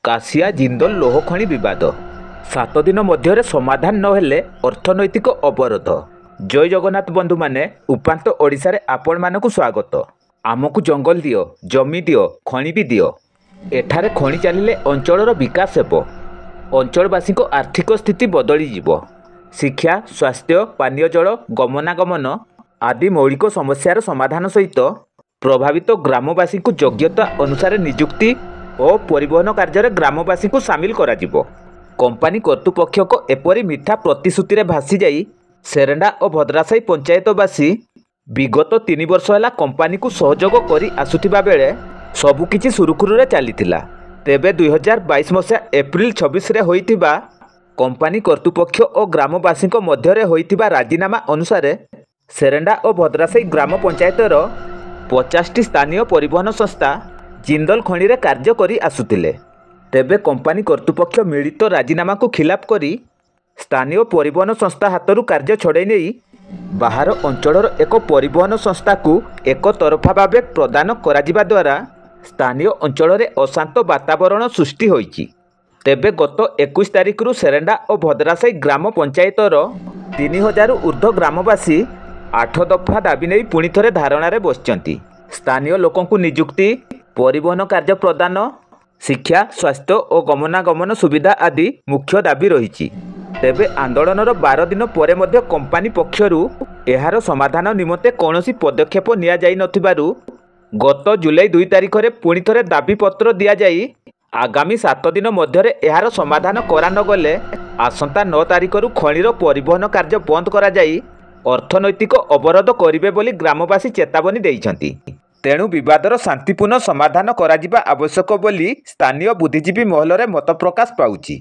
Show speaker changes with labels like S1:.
S1: କାଶିଆ ଜିନ୍ଦଲ ଲୌହ ଖଣି ବିବାଦ 7 ଦିନ ମଧ୍ୟରେ ସମାଧାନ ନହେଲେ ଅର୍ଥନୈତିକ ଅବରୋଧ। ଜୟ ଜଗନ୍ନାଥ ବନ୍ଧୁମାନେ, ଉପାନ୍ତ ଓଡ଼ିଶାରେ ଆପଣମାନଙ୍କୁ ସ୍ୱାଗତ। ଆମକୁ ଜଙ୍ଗଲ ଦିଅ, ଜମି ଦିଅ, ଖଣି ବି ଦିଅ। ଏଠାରେ ଖଣି ଚାଲିଲେ ଅଞ୍ଚଳର ବିକାଶ ହେବ, ଅଞ୍ଚଳବାସୀଙ୍କ ଆର୍ଥିକ ସ୍ଥିତି ବଦଳିଯିବ। ଶିକ୍ଷା, ସ୍ୱାସ୍ଥ୍ୟ, ପାନୀୟ ଜଳ, ଗମନାଗମନ ଆଦି ମୌଳିକ ସମସ୍ୟାର ସମାଧାନ ସହିତ ପ୍ରଭାବିତ ଗ୍ରାମବାସୀଙ୍କୁ ଯୋଗ୍ୟତା ଅନୁସାରେ ନିଯୁକ୍ତି ଓ ପରିବହନ କାର୍ଯ୍ୟରେ ଗ୍ରାମବାସୀଙ୍କୁ ସାମିଲ କରାଯିବ। କମ୍ପାନୀ କର୍ତ୍ତୃପକ୍ଷଙ୍କ ଏପରି ମିଠା ପ୍ରତିଶ୍ରୁତିରେ ଭାସିଯାଇ ସେରେଣ୍ଡା ଓ ଭଦ୍ରାସାହି ପଞ୍ଚାୟତବାସୀ ବିଗତ 3 ବର୍ଷ ହେଲା କମ୍ପାନୀକୁ ସହଯୋଗ କରି ଆସୁଥିବା ବେଳେ ସବୁକିଛି ସୁରୁଖୁରୁରେ ଚାଲିଥିଲା। ତେବେ 2022 ମସିହା ଏପ୍ରିଲ 26ରେ ହୋଇଥିବା କମ୍ପାନୀ କର୍ତ୍ତୃପକ୍ଷ ଓ ଗ୍ରାମବାସୀଙ୍କ ମଧ୍ୟରେ ହୋଇଥିବା ରାଜିନାମା ଅନୁସାରେ ସେରେଣ୍ଡା ଓ ଭଦ୍ରାସାହି ଗ୍ରାମ ପଞ୍ଚାୟତର 50ଟି ସ୍ଥାନୀୟ ପରିବହନ ସଂସ୍ଥା ଜିନ୍ଦଲ ଖଣିରେ କାର୍ଯ୍ୟ କରି ଆସୁଥିଲେ। ତେବେ କମ୍ପାନୀ କର୍ତ୍ତୃପକ୍ଷ ମିଳିତ ରାଜିନାମାକୁ ଖିଲାପ କରି ସ୍ଥାନୀୟ ପରିବହନ ସଂସ୍ଥା ହାତରୁ କାର୍ଯ୍ୟ ଛଡ଼ାଇ ନେଇ ବାହାର ଅଞ୍ଚଳର ଏକ ପରିବହନ ସଂସ୍ଥାକୁ ଏକତରଫା ଭାବେ ପ୍ରଦାନ କରାଯିବା ଦ୍ୱାରା ସ୍ଥାନୀୟ ଅଞ୍ଚଳରେ ଅଶାନ୍ତ ବାତାବରଣ ସୃଷ୍ଟି ହୋଇଛି। ତେବେ ଗତ 21 ତାରିଖରୁ ସେରେଣ୍ଡା ଓ ଭଦ୍ରାସାହି ଗ୍ରାମ ପଞ୍ଚାୟତର 3000ରୁ ଉର୍ଦ୍ଧ୍ୱ ଗ୍ରାମବାସୀ 8 ଦଫା ଦାବି ନେଇ ପୁଣିଥରେ ଧାରଣାରେ ବସିଛନ୍ତି। ସ୍ଥାନୀୟ ଲୋକଙ୍କୁ ନିଯୁକ୍ତି, ପରିବହନ କାର୍ଯ୍ୟ ପ୍ରଦାନ, ଶିକ୍ଷା, ସ୍ୱାସ୍ଥ୍ୟ ଓ ଗମନାଗମନ ସୁବିଧା ଆଦି ମୁଖ୍ୟ ଦାବି ରହିଛି। ତେବେ ଆନ୍ଦୋଳନର 12 ଦିନ ପରେ ମଧ୍ୟ କମ୍ପାନୀ ପକ୍ଷରୁ ଏହାର ସମାଧାନ ନିମନ୍ତେ କୌଣସି ପଦକ୍ଷେପ ନିଆଯାଇନଥିବାରୁ ଗତ ଜୁଲାଇ 2 ତାରିଖରେ ପୁଣିଥରେ ଦାବିପତ୍ର ଦିଆଯାଇ ଆଗାମୀ 7 ଦିନ ମଧ୍ୟରେ ଏହାର ସମାଧାନ କରାନଗଲେ ଆସନ୍ତା 9 ତାରିଖରୁ ଖଣିର ପରିବହନ କାର୍ଯ୍ୟ ବନ୍ଦ କରାଯାଇ ଅର୍ଥନୈତିକ ଅବରୋଧ କରିବେ ବୋଲି ଗ୍ରାମବାସୀ ଚେତାବନୀ ଦେଇଛନ୍ତି। ତେଣୁ ବିବାଦର ଶାନ୍ତିପୂର୍ଣ୍ଣ ସମାଧାନ କରାଯିବା ଆବଶ୍ୟକ ବୋଲି ସ୍ଥାନୀୟ ବୁଦ୍ଧିଜୀବୀ ମହଲରେ ମତ ପ୍ରକାଶ ପାଉଛି।